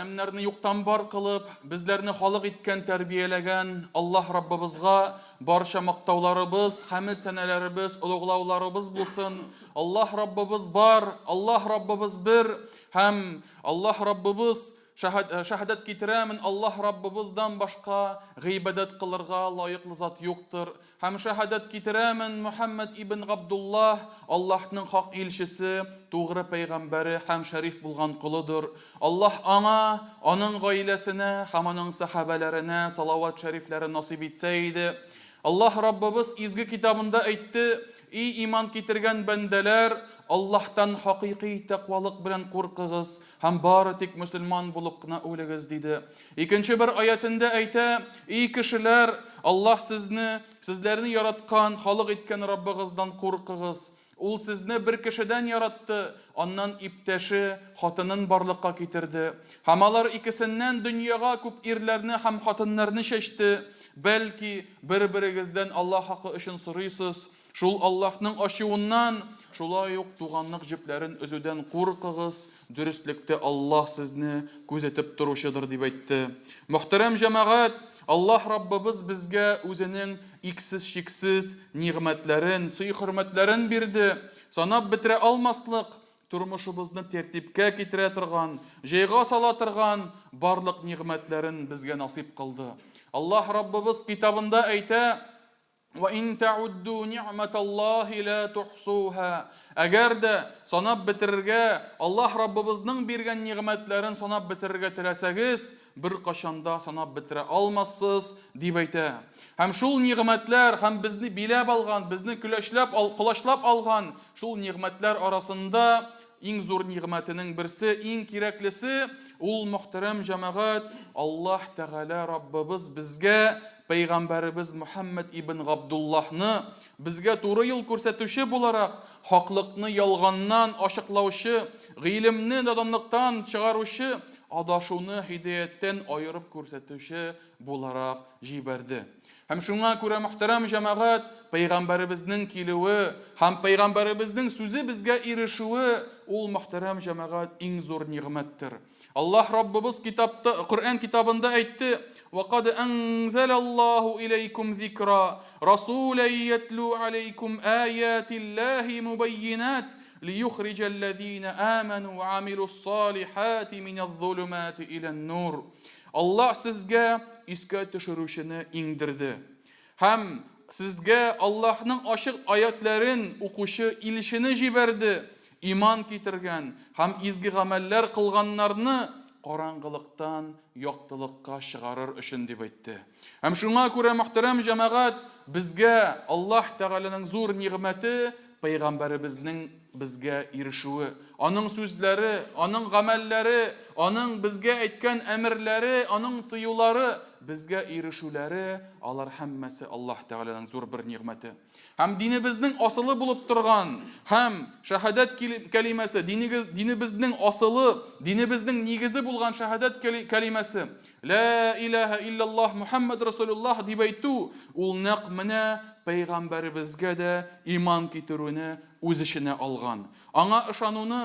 Галәмнәрне юктан бар кылып, безләрне халык иткән, тәрбияләгән Аллаһ Раббыбызга барча мактауларыбыз, хәмед-сәнәләребез, олуглауларыбыз булсын. Аллаһ Раббыбыз бар, Аллаһ Раббыбыз бер һәм Аллаһ Раббыбыз шәһадәт китерәмен, Аллаһ Раббыбыздан башка гыйбадәт кылырга лаеклы зат юктыр. Һәм шәһадәт китерәмен, Мөхәммәд ибн Габдуллаһ, Аллаһның хак илчесе, тугры пәйгамбәре һәм шәриф булган колыдыр. Аллаһ аңа, аның гаиләсенә һәм аның сәхабәләренә салават шәрифләрен насыйп итсә иде. Аллаһ Раббыбыз изге китабында әйтте, И иман китергән бәндәләр, Аллаһтан хакыйкый тәкъвалык белән куркыгыз һәм бары тик мөселман булып кына үлегез, диде. Икенче бер аятендә әйтә, И кешеләр, Аллаһ сезне, сезләрне яраткан, халык иткән Раббыгыздан куркыгыз. Ул сезне бер кешедән яратты, аннан иптәше, хатынын барлыкка китерде. Һәм алар икесеннән дөньяга күп ирләрне һәм хатыннарны чәчте. Бәлки, бер-берегездән Аллаһ хакы өчен сорыйсыз, Шул Аллаһның ачуыннан, шулай ук туганлык җепләрен өзүдән куркыгыз, дөреслектә Аллаһ сезне күзәтеп торучыдыр, дип әйтте. Мөхтәрәм җәмәгать, Аллаһ Раббыбыз безгә үзенең иксез-чиксез нигъмәтләрен, сый-хөрмәтләрен бирде. Санап бетерә алмаслык, тормышыбызны тәртипкә китерә торган, җайга сала торган барлык нигъмәтләрен безгә насыйп кылды. Аллаһ Раббыбыз китабында әйтә, Ва ин таудду ни'маталлаһи ла тухсуха. Әгәр дә санап бетерергә, Аллаһ Раббыбызның биргән нигъмәтләрен санап бетерергә теләсәгез, беркайчан да санап бетерә алмассыз, дип әйтә. Һәм шул нигъмәтләр һәм безне биләп алган, безне көләчләп, колачлап алган шул нигъмәтләр арасында Иң зур нигъмәтенең берсе, иң кирәклесе, ул, мөхтәрәм җәмәгать, Аллаһ Тәгалә Раббыбыз безгә пәйгамбәребез Мөхәммәд ибн Габдуллаһны, безгә туры юл күрсәтүче буларак, хаклыкны ялганнан ачыклаучы, гыйлемне наданлыктан чыгаручы, адашуны һидаяттән аерып күрсәтүче буларак җибәрде. Һәм шуңа күрә, мөхтәрәм җәмәгать, пәйгамбәребезнең килүе һәм пәйгамбәребезнең сүзе безгә ирешүе, ул, мөхтәрәм җәмәгать, иң зур нигъмәттер. Аллаһ Раббыбыз китапта, Коръән китабында әйтте: "Ва кад анзалаллаһу иләйкум зикра, расулан ятлу алейкум аятиллаһи мубайинат, лиюхриҗәлләзина аману ва амилус-салихати миназ-зулумати илән-нур." Аллаһ сезгә искә төшерүчене иңдерде. Һәм сезгә Аллаһның ачык аятьләрен укучы илчене җибәрде, иман китергән һәм изге гамәлләр кылганнарны караңгылыктан яктылыкка чыгарыр өчен, дип әйтте. Һәм шуңа күрә, мөхтәрәм җәмәгать, безгә Аллаһ Тәгаләнең зур нигъмәте, пәйгамбәребезнең безгә ирешүе, аның сүзләре, аның гамәлләре, аның безгә әйткән әмерләре, аның тыюлары безгә ирешүләре, алар һәммәсе Аллаһ Тәгаләнең зур бер нигъмәте. Һәм динебезнең асылы булып торган һәм шәһадәт кәлимәсе, динебезнең асылы, динебезнең нигезе булган шәһадәт кәлимәсе, Лә иләһә илляллаһ Мухәммәд Расулуллаһ дип әйтү, ул нәкъ менә пәйгамбәребезгә дә иман китерүне үз эченә алган. Аңа ышануны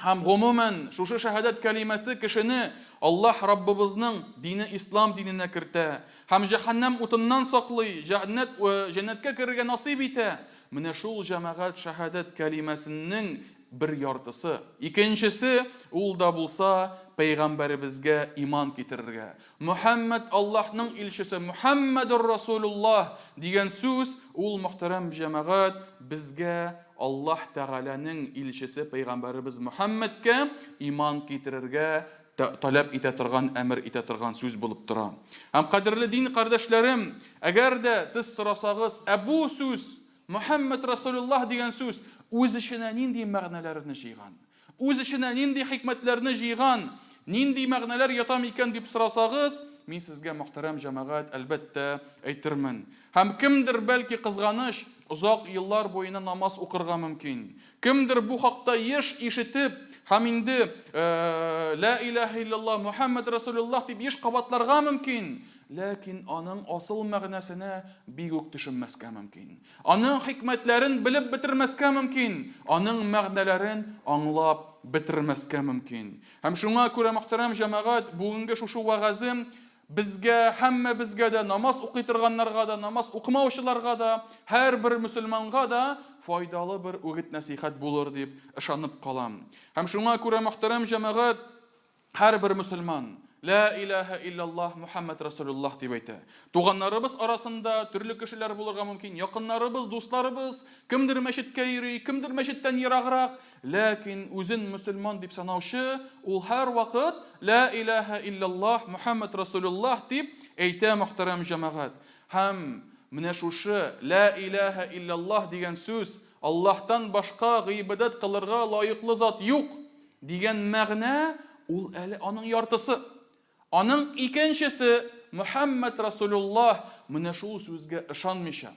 һәм гомумән шушы шәһадәт кәлимәсе кешене Аллаһ Раббыбызның дине ислам диненә кертә һәм җәһәннәм утыннан саклый, җәннәт җәннәткә керергә насыйп итә. Менә шул җәмәгать шәһадәт кәлимәсенең бер яртысы. Икенчесе, ул да булса, пәйгамбәребезгә иман китерергә. Мөхәммәд Аллаһның илчесе, Мөхәммәдүр Расулуллаһ дигән сүз, ул, мөхтәрәм җәмәгать, безгә Аллаһ Тәгаләнең илчесе пәйгамбәребез Мөхәммәдкә иман китерергә таләп итә торган, әмер итә торган сүз булып тора. Һәм кадерле дин кардәшләрем, әгәр дә сез сорасагыз, ә бу сүз, Мөхәммәд Расулуллаһ дигән сүз үз эченә нинди мәгънәләрне җыйган? Үз эченә нинди хикмәтләрне җыйган? Нинди мәгънәләр ята микән дип сорасагыз, мин сезгә, мөхтәрәм җәмәгать, әлбәттә, әйтермен. Һәм кемдер, бәлки, кызганыч, озак еллар буена намаз укырга мөмкин. Кемдер бу хакта еш ишетеп һәм инде Лә иләһә илляллаһ, Мөхәммәд Расулуллаһ дип еш кабатларга мөмкин. Ләкин аның асыл мәгънәсенә бик үк төшенмәскә мөмкин. Аның хикмәтләрен белеп бетермәскә мөмкин, аның мәгънәләрен аңлап бетермәскә мөмкин. Һәм шуңа күрә, мөхтәрәм җәмәгать, бүгенге шушы вәгазем безгә, һәммәбезгә дә, намаз укый торганнарга да, намаз укымаучыларга да, һәрбер мөселманга да файдалы бер үгет-нәсыйхәт булыр дип ышанып калам. Һәм шуңа күрә, мөхтәрәм җәмәгать, һәрбер мөселман Лә иләһә илляллаһ Мухәммәд Расулуллаһ дип әйтә. Туганнарыбыз арасында төрле кешеләр булырга мөмкин, якыннарыбыз, дусларыбыз, кемдер мәчеткә йөри, кемдер мәчеттән ераграк, ләкин үзен мөселман дип санаучы, ул һәрвакыт Лә иләһә илляллаһ Мухәммәд Расулуллаһ дип әйтә, мөхтәрәм җәмәгать. Һәм менә шушы Лә иләһә илляллаһ дигән сүз, Аллаһтан башка гыйбадәт кылырга лаеклы зат юк, Дигән мәгънә, ул әле аның яртысы. Аның икенчесе, Мөхәммәд Расулуллаһ, менә шул сүзгә ышанмыйча,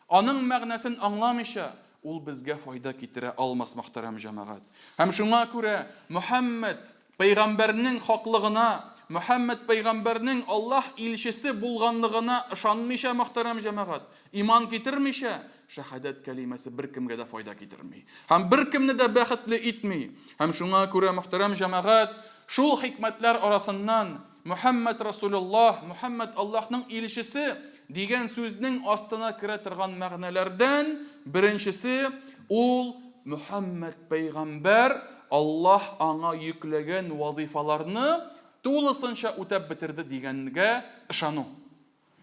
аның мәгънәсен аңламыйча, ул безгә файда китерә алмас, мөхтәрәм җәмәгать. Һәм шуңа күрә Мөхәммәд пәйгамбәрнең хаклыгына, Мөхәммәд пәйгамбәрнең Аллаһ илчесе булганлыгына ышанмыйча, мөхтәрәм җәмәгать, Иман китермичә, шәһадәт кәлимәсе беркемгә дә файда китерми. Һәм беркемне дә бәхетле итми. Һәм шуңа күрә, мөхтәрәм җәмәгать, шул хикмәтләр арасыннан Мөхәммәд Расулуллаһ, Мөхәммәд Аллаһның илчесе дигән сүзнең астына керә торган мәгънәләрдән беренчесе, ул Мөхәммәд пәйгамбәр Аллаһ аңа йөкләгән вазыйфаларны тулысынча үтәп бетерде дигәнгә ышану.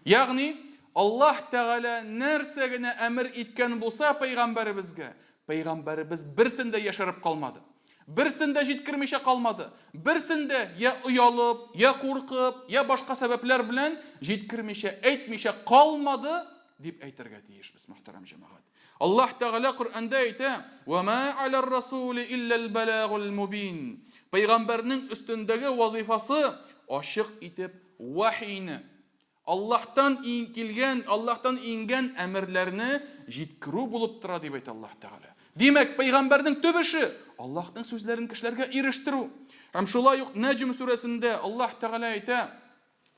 Ягъни, Аллаһ Тәгалә нәрсә генә әмер иткән булса пәйгамбәребезгә, пәйгамбәребез берсен дә яшереп калмады. Берсен дә җиткермичә калмады. Берсен дә я оялып, я куркып, я башка сәбәпләр белән җиткермичә, әйтмичә калмады, дип әйтергә тиешбез, мөхтәрәм җәмәгать. Аллаһ Тәгалә Коръәндә әйтә: "Ва ма алар расули иллал балагул мубин". Пәйгамбәрнең өстендәге вазифасы ачык итеп вахийны, Аллаһтан килгән, Аллаһтан иңгән әмерләрне җиткерү булып тора, дип әйтә Аллаһ Тәгалә. Димәк, пәйгамбәрнең төп эше Аллаһның сүзләрен кешеләргә ирештерү. Һәм шулай ук Нәҗм сүрәсендә Аллаһ Тәгалә әйтә: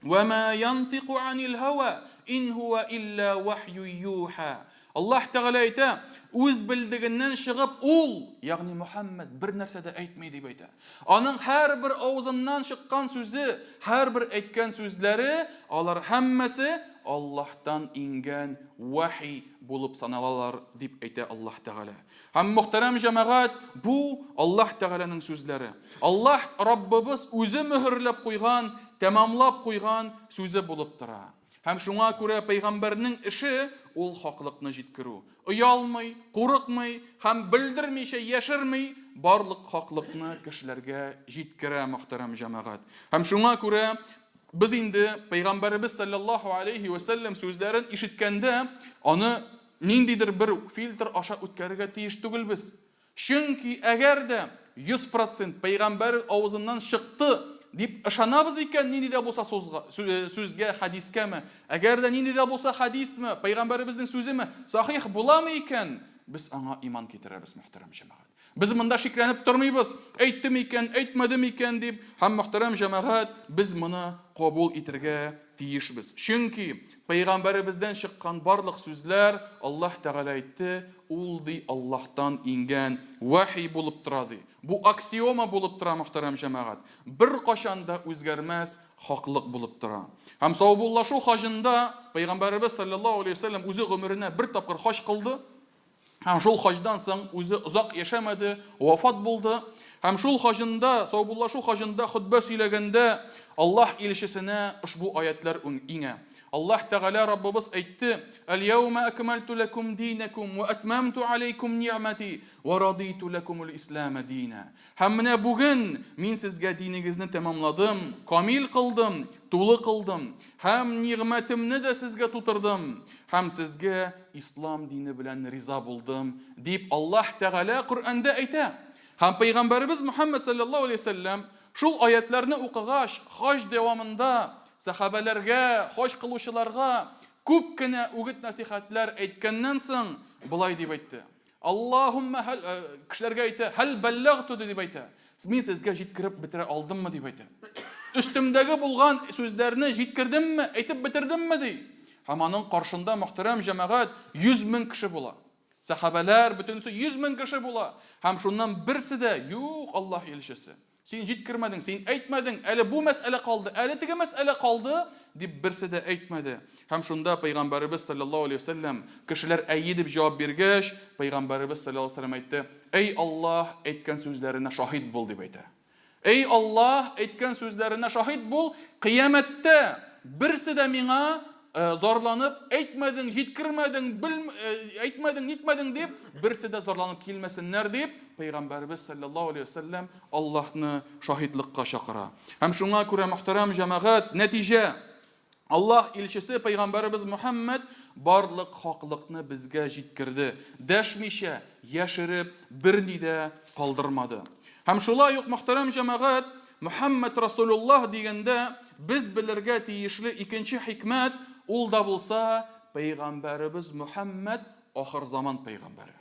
"Ва ма янтику анил һава ин һуа илля вахью юха". Аллаһ Тәгалә әйтә, үз белдегеннән чыгып ул, ягъни Мөхәммәд бер нәрсә дә әйтми дип әйтә. Аның һәрбер авызыннан чыккан сүзе, һәрбер әйткән сүзләре, алар һәммәсе Аллаһтан иңгән вәхи булып саналалар, дип әйтә Аллаһ Тәгалә. Һәм мөхтәрәм җәмәгать, бу Аллаһ Тәгаләнең сүзләре. Аллаһ Раббыбыз үзе мөһерләп куйган, тәмамлап куйган сүзе булып тора. Һәм шуңа күрә пәйгамбәрнең эше ул хаклыкны җиткерү. Оялмый, курыкмый һәм белдермичә, яшерми барлык хаклыкны кешеләргә җиткерә, мөхтәрәм җәмәгать. Һәм шуңа күрә без инде пәйгамбәребез салләллаһу алейһи вә сәлләм сүзләрен ишеткәндә аны ниндидер бер фильтр аша үткәрергә тиеш түгелбез. Чөнки әгәр дә 100 процент пәйгамбәр авызыннан чыкты дип ышанабыз икән, нинди дә булса сүзгә, хәдискәме, әгәр дә нинди дә булса хәдисме, пәйгамбәребезнең сүземе сахих буламы икән, без аңа иман китерәбез, мөхтәрәм җәмәгать. Без монда шикләнеп тормыйбыз, әйтте микән, әйтмәде микән дип, һәм мөхтәрәм җәмәгать, без моны кабул итергә тиешбез. Чөнки пәйгамбәребездән чыккан барлык сүзләр, Аллаһ Тәгалә әйтте, Ул, ди, Аллаһтан иңгән вәхи булып тора, ди. Бу аксиома булып тора, мөхтәрәм җәмәгать. Беркайчан да үзгәрмәс хаклык булып тора. Һәм саубуллашу хаҗында Пәйгамбәребез салләллаһу алейһи ва сәлләм үзе гомеренә бер тапкыр хаҗ кылды. Һәм шул хаҗдан соң үзе озак яшәмәде, вафат булды. Һәм шул хаҗында, саубуллашу хаҗында хөтбә сөйләгәндә Аллаһ илчесенә ошбу аятьләр иңә. Аллаһ Тәгалә Раббыбыз әйтте, Әл-яумә әкмәлтү ләкүм динәкүм вә әтмәмтү аләйкүм ни'мәти вә радитү ләкүмүл исламә динә. Һәм менә бүген мин сезгә динегезне тәмамладым, камил кылдым, тулы кылдым, һәм нигъмәтемне дә сезгә тутырдым, һәм сезгә ислам дине белән риза булдым, дип Аллаһ Тәгалә Коръәндә әйтә. Һәм пәйгамбәребез Мөхәммәд салләллаһу алейһи ва сәлләм шул аятьләрне укыгач, хаҗ дәвамында сәхабәләргә, хаҗ кылучыларга күп кенә үгет-нәсыйхәтләр әйткәннән соң, болай дип әйтте. Аллаһуммә хәл, кешеләргә әйтә, хәл бәлләгъту дип әйтә. Мин сезгә җиткереп бетерә алдыммы дип әйтә. Өстемдәге булган сүзләрне җиткердемме, әйтеп бетердемме ди. Һәм аның каршында мөхтәрәм җәмәгать 100 мең кеше була. Сәхабәләр бөтенесе 100 мең кеше була. Һәм шуннан берсе дә, юк, Аллаһ илчесе, син җиткермәдең, син әйтмәдең, әле бу мәсьәлә калды, әле теге мәсьәлә калды, дип берсе дә әйтмәде. Һәм шунда пәйгамбәребез салләллаһу алейһи ва сәлләм, кешеләр әйе дип җавап биргәч, пәйгамбәребез салләллаһу алейһи ва сәлләм әйтте, Әй Аллаһ, әйткән сүзләренә шаһит бул, дип әйтә. Әй Аллаһ, әйткән сүзләренә шаһит бул, кыямәттә берсе дә миңа зарланып, әйтмәдең, җиткермәдең, бел, әйтмәдең, нитмәдең дип, берсе дә зарланып килмәсеннәр дип, Пәйгамбәребез саллаллаһу алейһи ва сәлләм Аллаһны шаһитлыкка чакыра. Һәм шуңа күрә, мөхтәрәм җәмәгать, нәтиҗә, Аллаһ илчесе пәйгамбәребез Мөхәммәд барлык хаклыкны безгә җиткерде, дәшмичә, яшереп, берни дә калдырмады. Һәм шулай ук, мөхтәрәм җәмәгать, Мөхәммәд Расулуллаһ дигәндә без белергә тиешле икенче хикмәт, ул да булса, пәйгамбәребез Мөхәммәд ахырзаман пәйгамбәре.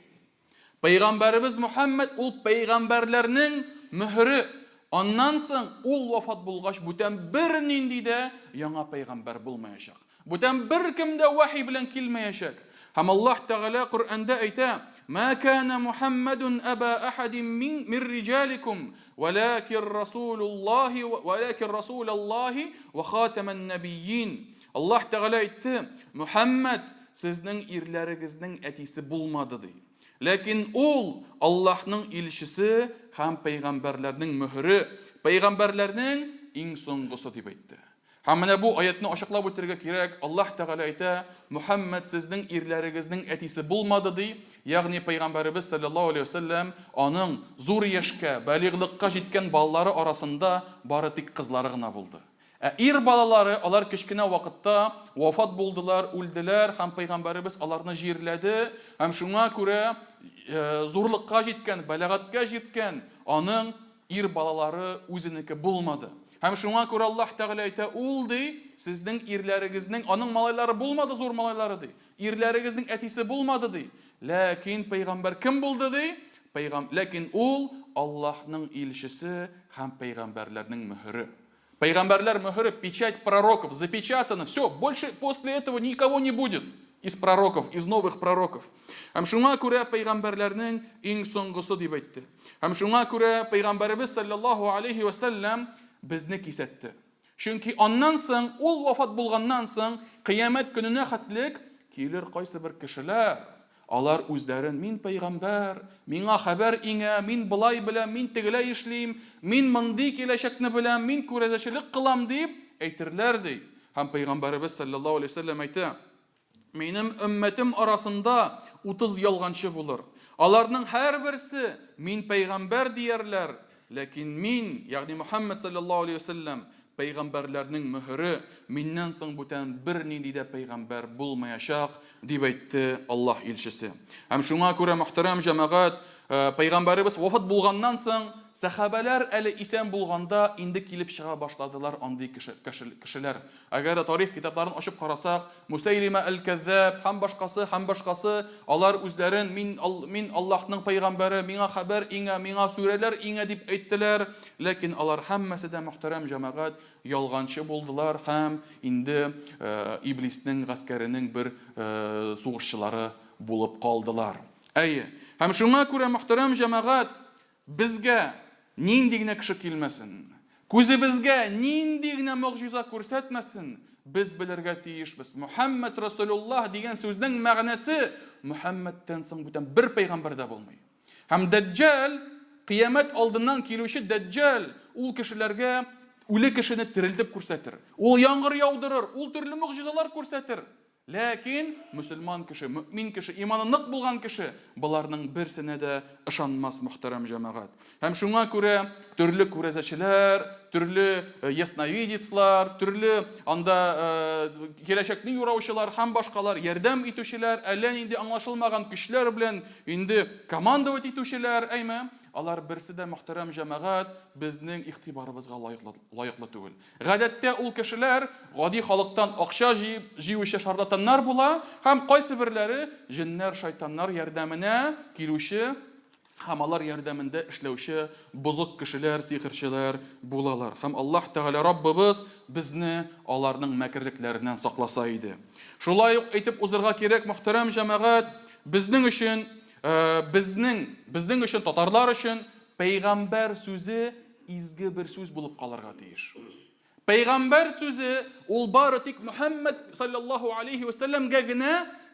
Пәйгамбәребез Мөхәммәд ул пәйгамбәрләрнең мөһере. Аннан соң ул вафат булгач бүтән бернинди дә яңа пәйгамбәр булмаячак. Бүтән беркем дә вәхи белән килмәячәк. Һәм Аллаһ Тәгалә Коръәндә әйтә: "Ма кана Мухаммадун аба ахадин мин мир риҗаликум, валакин расулуллаһи валакин расулаллаһи ва хатаман набийин". Аллаһ Тәгалә әйтте: "Мухаммад сезнең ирләрегезнең әтисе булмады, ди. Ләкин ул Аллаһның илчесе һәм пәйгамбәрләрнең мөһере, пәйгамбәрләрнең иң соңгысы, дип әйтте. Һәм менә бу аятьне ачыклап үтәргә кирәк. Аллаһ Тәгалә әйтә, Мөхәммәд сезнең ирләрегезнең әтисе булмады, ди. Ягъни пәйгамбәребез салләллаһу алейһи ва сәлләм аның зур яшькә, балигълыкка җиткән балалары арасында бары тик кызлары гына булды. Ә ир балалары, алар кечкенә вакытта вафат булдылар, үлделәр, һәм пәйгамбәребез аларны җирләде, һәм шуңа күрә зурлыкка җиткән, бәлагатькә җиткән аның ир балалары үзенеке булмады. Һәм шуңа күрә Аллаһ Тәгалә әйтә, ул, ди, сезнең ирләрегезнең, аның малайлары булмады, зур малайлары, ди, ирләрегезнең әтисе булмады, ди. Ләкин пәйгамбәр кем булды, ди? Пәйгам, ләкин ул Аллаһның илчесе һәм пәйгамбәрләрнең мөһере. Пәйгамбәрләр мөһере, печать пророков, запечатано, все, больше после этого никого не будет из пророков, из новых пророков. Һәм шуңа күрә пәйгамбәрләрнең иң соңгысы дип әйтте. Һәм шуңа күрә пәйгамбәребез саллаллаһу алейхи ва сәлләм безне кисәтте. Чөнки аннан соң, ул вафат булганнан соң, кыямәт көненә хәтлек килер кайсы бер кешеләр, Алар үзләрен, Мин пәйгамбәр, миңа хәбәр иңә, мин болай беләм, мин тегеләй эшлим, мин мондый киләчәкне беләм, мин күрәзәчелек кылам, дип әйтерләр, ди. Һәм пәйгамбәребез салләллаһу алейһи ва сәлләм әйтә, Минем өммәтем арасында 30 ялганчы булыр. Аларның һәрберсе, Мин пәйгамбәр, диярләр, ләкин мин, ягъни Мөхәммәд салләллаһу алейһи ва сәлләм, Пәйгамбәрләрнең мөһере, миннән соң бүтән бернинди дә пәйгамбәр булмаячак, дип әйтте Аллаһ илчесе. Һәм шуңа күрә, мөхтәрәм җәмәгать, пәйгамбәребез вафат булганнан соң, сәхабәләр әле исән булганда инде килеп чыга башладылар андый кешеләр. Әгәр дә тарих китапларын ачып карасак, Мусәйлимә әл-Кәззаб һәм башкасы, һәм башкасы, алар үзләрен мин, мин Аллаһның пәйгамбәре, миңа хәбәр иңә, миңа сүрәләр иңә дип әйттеләр. Ләкин алар һәммәсе дә, мөхтәрәм җәмәгать, ялганчы булдылар һәм инде Иблиснең гаскәренең бер сугышчылары булып калдылар. Әйе. Һәм шуңа күрә, мөхтәрәм җәмәгать, Безгә нинди генә кеше килмәсен, күзебезгә нинди генә могҗиза күрсәтмәсен, без белергә тиешбез, Мөхәммәд Расулуллаһ дигән сүзнең мәгънәсе Мөхәммәдтән соң бүтән бер пәйгамбәр дә булмый. Һәм Дәҗҗал, кыямәт алдыннан килүче Дәҗҗал, ул кешеләргә үле кешене терелтеп күрсәтер, ул яңгыр яудырыр, ул төрле могҗизалар күрсәтер. Ләкин мөселман кеше, мөэмин кеше, иманы нык булган кеше боларның берсенә дә ышанмас, мөхтәрәм җәмәгать. Һәм шуңа күрә төрле күрәзәчеләр, төрле ясновидецлар, төрле анда киләчәкне юраучылар һәм башкалар, ярдәм итүчеләр, әллә нинди аңлашылмаган көчләр белән инде командовать итүчеләр, әйме, алар берсе дә, мөхтәрәм җәмәгать, безнең игътибарыбызга лаеклы түгел. Гадәттә ул кешеләр гади халыктан акча җыеп җыючы шарлатаннар була һәм кайсыберләре җеннәр, шайтаннар ярдәменә килүче һәм алар ярдәмендә эшләүче бозык кешеләр, сихерчеләр булалар. Һәм Аллаһ Тәгалә Раббыбыз безне аларның мәкерлекләреннән сакласа иде. Шулай ук әйтеп узырга кирәк, мөхтәрәм җәмәгать, безнең өчен, безнең, безнең өчен, татарлар өчен пәйгамбәр сүзе изге бер сүз булып калырга тиеш. Пәйгамбәр сүзе ул бары тик Мөхәммәд саллаллаһу алейһи вә сәлләмгә генә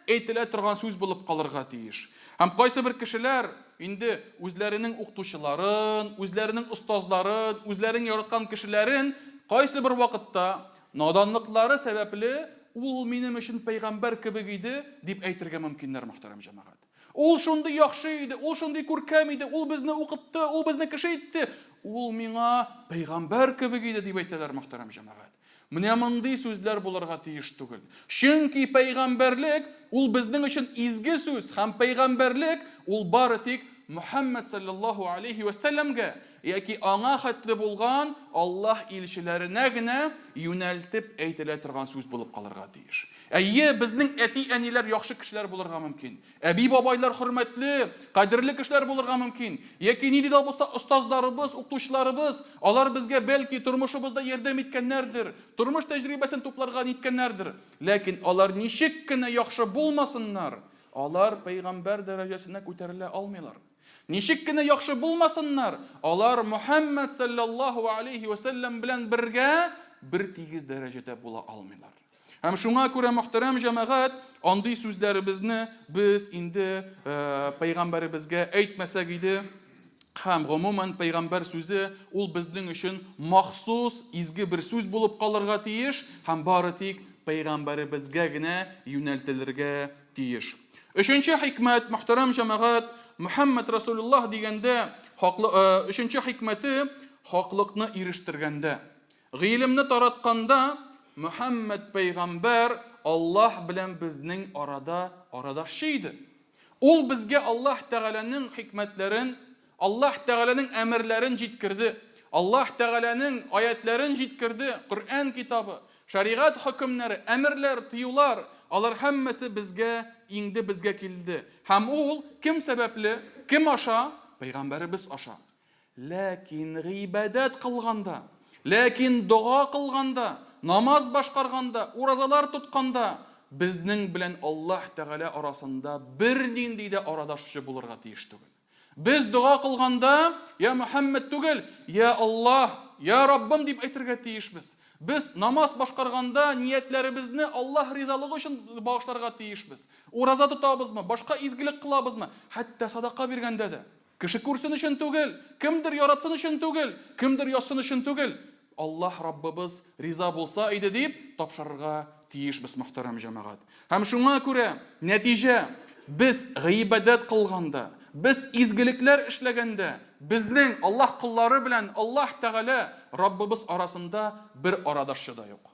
әйтелә торган сүз булып калырга тиеш. Һәм кайсы бер кешеләр инде үзләренең укытучыларын, үзләренең остазларын, үзләренең яраткан кешеләрен кайсы бер вакытта наданлыклары сәбәпле ул минем өчен пәйгамбәр кебек иде дип әйтергә мөмкиннәр, мөхтәрәм җәмәгать. Ул шундый яхшы иде, ул шундый күркәм иде, ул безне укытты, ул безне кеше итте. Ул миңа пәйгамбәр кебек иде, дип әйтәләр, мөхтәрәм җәмәгать. Менә мондый сүзләр булырга тиеш түгел. Чөнки пәйгамбәрлек ул безнең өчен изге сүз һәм пәйгамбәрлек ул бары тик Мөхәммәд салләллаһу алейһи вә сәлләмгә яки аңа хәтле булган Аллаһ илчеләренә генә юнәлтеп әйтелә торган сүз булып калырга тиеш. Әйе, безнең әти-әниләр яхшы кешеләр булырга мөмкин. Әби-бабайлар хөрмәтле, кадерле кешеләр булырга мөмкин. Яки нинди дә булса остазларыбыз, укытучыларыбыз, алар безгә бәлки тормышыбызда ярдәм иткәннәрдер, тормыш тәҗрибәсен тупларга ниткәннәрдер. Ләкин алар ничек кенә яхшы булмасыннар, алар пәйгамбәр дәрәҗәсенә күтәрелә алмыйлар. Ничек кенә яхшы булмасыннар, алар Мөхәммәд салләллаһу алейһи вә сәлләм белән бергә бер тигез дәрәҗәдә була алмыйлар. Һәм шуңа күрә, мөхтәрәм җәмәгать, андый сүзләребезне без инде пәйгамбәребезгә әйтмәсәк иде. Һәм гомумән пәйгамбәр сүзе ул безнең өчен махсус изге бер сүз булып калырга тиеш һәм бары тик пәйгамбәребезгә генә юнәлтелергә тиеш. Өченче хикмәт, мөхтәрәм җәмәгать, Мөхәммәд Расулуллаһ дигәндә, хаклы, өченче хикмәте хаклыкны ирештергәндә. Гыйлемне таратканда, Мөхәммәд пәйгамбәр Аллаһ белән безнең арада арадашчы иде. Ул безгә Аллаһ Тәгаләнең хикмәтләрен, Аллаһ Тәгаләнең әмерләрен җиткерде, Аллаһ Тәгаләнең аятьләрен җиткерде, Коръән китабы, шәригать хөкемнәре, әмерләр, тыюлар, алар һәммәсе безгә иңде, безгә килде. Һәм ул кем сәбәпле, кем аша? Пәйгамбәребез аша. Ләкин гыйбадәт кылганда, ләкин дога кылганда, намаз башкарганда, уразалар тотканда, безнең белән Аллаһ Тәгалә арасында бернинди дә арадашчы булырга тиеш түгел. Без дога кылганда, Я Мөхәммәд түгел, Я Аллаһ, Я Раббым дип әйтергә тиешбез. Без намаз башкарганда ниятләребезне Аллаһ ризалыгы өчен багышларга тиешбез. Ураза тотабызмы, башка изгелек кылабызмы, хәтта садака биргәндә дә. Кеше күрсен өчен түгел, кемдер яратсын өчен түгел, кемдер язсын өчен түгел. Аллаһ Раббыбыз риза булса иде дип тапшырырга тиешбез, мөхтәрәм җәмәгать. Һәм шуңа күрә нәтиҗә, без гыйбадәт кылганда, без изгелекләр эшләгәндә, безнең Аллаһ коллары белән Аллаһ Тәгалә Раббыбыз арасында бер арадашчы да юк.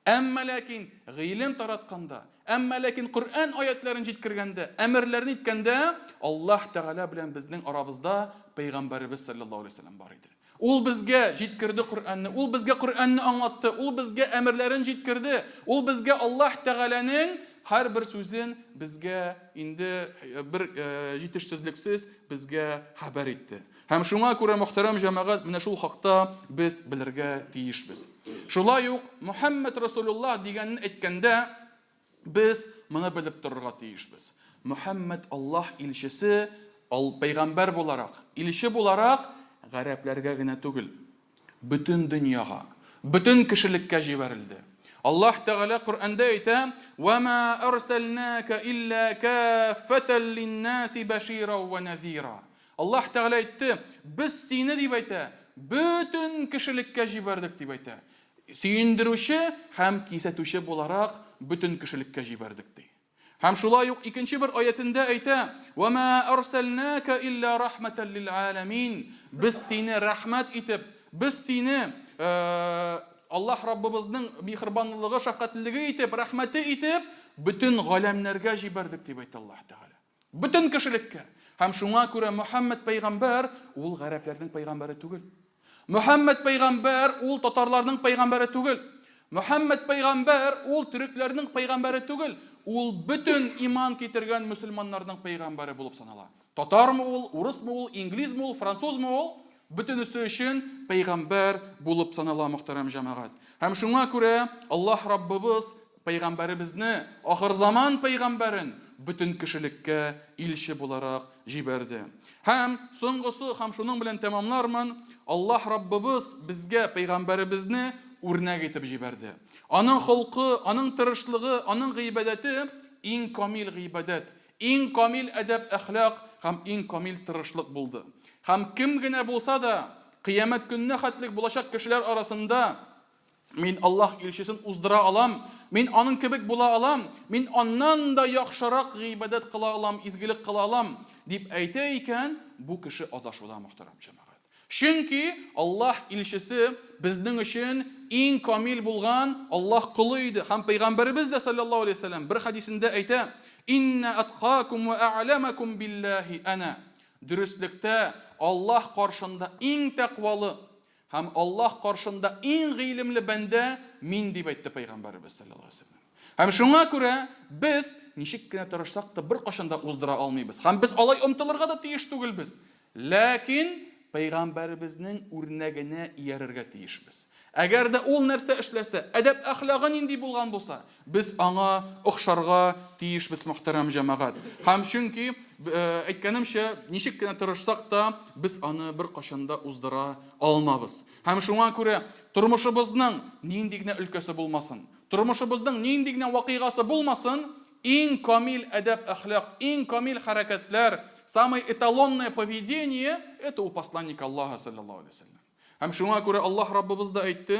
Әмма ләкин гыйлем таратканда, әмма ләкин Коръән аятьләрен җиткергәндә, әмерләрен иткәндә, Аллаһ Тәгалә белән безнең арабызда Пәйгамбәребез салләллаһу алейһи ва сәлләм бар иде. Ул безгә җиткерде Коръәнне, ул безгә Коръәнне аңлатты, ул безгә әмерләрен җиткерде, ул безгә Аллаһ Тәгаләнең һәрбер сүзен безгә инде бер җитешсезлексез безгә хәбәр итте. Һәм шуңа күрә, мөхтәрәм җәмәгать, менә шул хакта без белергә тиешбез. Шулай ук Мөхәммәд Расулуллаһ дигәнен әйткәндә, без моны белеп торырга тиешбез. Мөхәммәд Аллаһ илчесе, ал пәйгамбәр буларак, илче буларак гарәпләргә генә түгел, бөтен дөньяга, бөтен кешелеккә җибәрелде. Аллаһ Тәгалә Коръәндә әйтә: "Ва ма арсалнака илля каффатан линнаси башира ва назира". Аллаһ Тәгалә әйтте, Без сине, дип әйтә, бөтен кешелеккә җибәрдек, дип әйтә. Сөендерүче һәм кисәтүче буларак бөтен кешелеккә җибәрдек, ди. Һәм шулай ук икенче бер аятендә әйтә, Вә мә арсәлнәкә илля рахмәтән лил галәмин. Без сине рәхмәт итеп, без сине Аллаһ Раббыбызның миһербанлылыгы, шәфкатьлелеге итеп, рәхмәте итеп, бөтен галәмнәргә җибәрдек, дип әйтә Аллаһ Тәгалә. Бөтен кешелеккә. Һәм шуңа күрә Мөхәммәд пәйгамбәр ул гарәпләрнең пәйгамбәре түгел. Мөхәммәд пәйгамбәр ул татарларның пәйгамбәре түгел. Мөхәммәд пәйгамбәр ул төрекләрнең пәйгамбәре түгел. Ул бөтен иман китергән мөселманнарның пәйгамбәре булып санала. Татармы ул, урысмы ул, инглизме ул, французмы ул, бөтенесе өчен пәйгамбәр булып санала, мөхтәрәм җәмәгать. Һәм шуңа күрә Аллаһ Раббыбыз Пәйгамбәребезне, ахырзаман пәйгамбәрен, бөтен кешелеккә илче буларак җибәрде. Һәм соңгысы һәм шуның белән тәмамлармын, Аллаһ Раббыбыз безгә пәйгамбәребезне үрнәк итеп җибәрде. Аның холкы, аның тырышлыгы, аның гыйбадәте иң камил гыйбадәт, иң камил әдәп-әхлак һәм иң камил тырышлык булды. Һәм кем генә булса да, кыямәт көненә хәтлек булачак кешеләр арасында Мин Аллаһ илчесен уздыра алам, мин аның кебек була алам, мин аннан да яхшырак гыйбадәт кыла алам, изгелек кыла алам, дип әйтә икән, бу кеше адашуда, мөхтәрәм җәмәгать. Чөнки Аллаһ илчесе безнең өчен иң камил булган Аллаһ колы иде һәм пәйгамбәребез дә салләллаһу алейһи ва сәлләм бер хәдисендә әйтә, Иннә әткакум вә әгъләмәкум биллаһи әнә. Дөреслектә, Аллаһ каршында иң тәкъвалы, Һәм Аллаһ каршында иң гыйлемле бәндә мин, дип әйтте Пәйгамбәребез, салләллаһу галәйһи ва сәлләм. Һәм шуңа күрә без, ничек кенә тырышсак та, беркайчан да уздыра алмыйбыз. Һәм без алай омтылырга да тиеш түгелбез. Ләкин Пәйгамбәребезнең үрнәгенә иярергә тиешбез. Әгәр дә ул нәрсә эшләсә, әдәп-әхлагы нинди булган булса, Без аңа охшарга тиешбез, мөхтәрәм җәмәгать. Һәм чөнки, әйткәнемчә, ничек кенә тырышсак та, без аны беркайчан да уздыра алмабыз. Һәм шуңа күрә тормышыбызның нинди генә өлкәсе булмасын, тормышыбызның нинди генә вакыйгасы булмасын, иң камил әдәп-әхлак, иң камил хәрәкәтләр, самое эталонное поведение, это у посланника Аллаһа, салләллаһу алейһи ва сәлләм. Һәм шуңа күрә Аллаһ Раббыбыз да әйтте,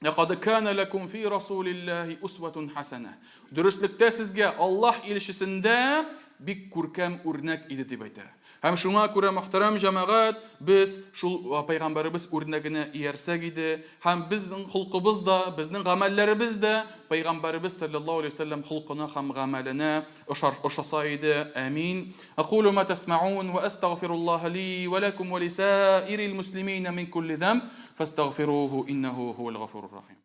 Ләкад кана ләкум фи расулиллаһи усватун хасана. Дөреслектә сезгә Аллаһ илчесендә бик күркәм үрнәк иде дип әйтә. Һәм шуңа күрә, мөхтәрәм җәмәгать, без шул пәйгамбәребез үрнәгенә иярсәк иде, һәм безнең холкыбыз да, безнең гамәлләребез дә пәйгамбәребез салләллаһу алейһи ва сәлләм холкына һәм гамәленә ошаса иде. Амин. Акулу ма тәсмәун ва әстәгъфируллаһа ли ва ләкум ва лисаирил муслимина мин кулли зәмб. Фәстәгъфируху иннәһу һуәл гафурур рахим.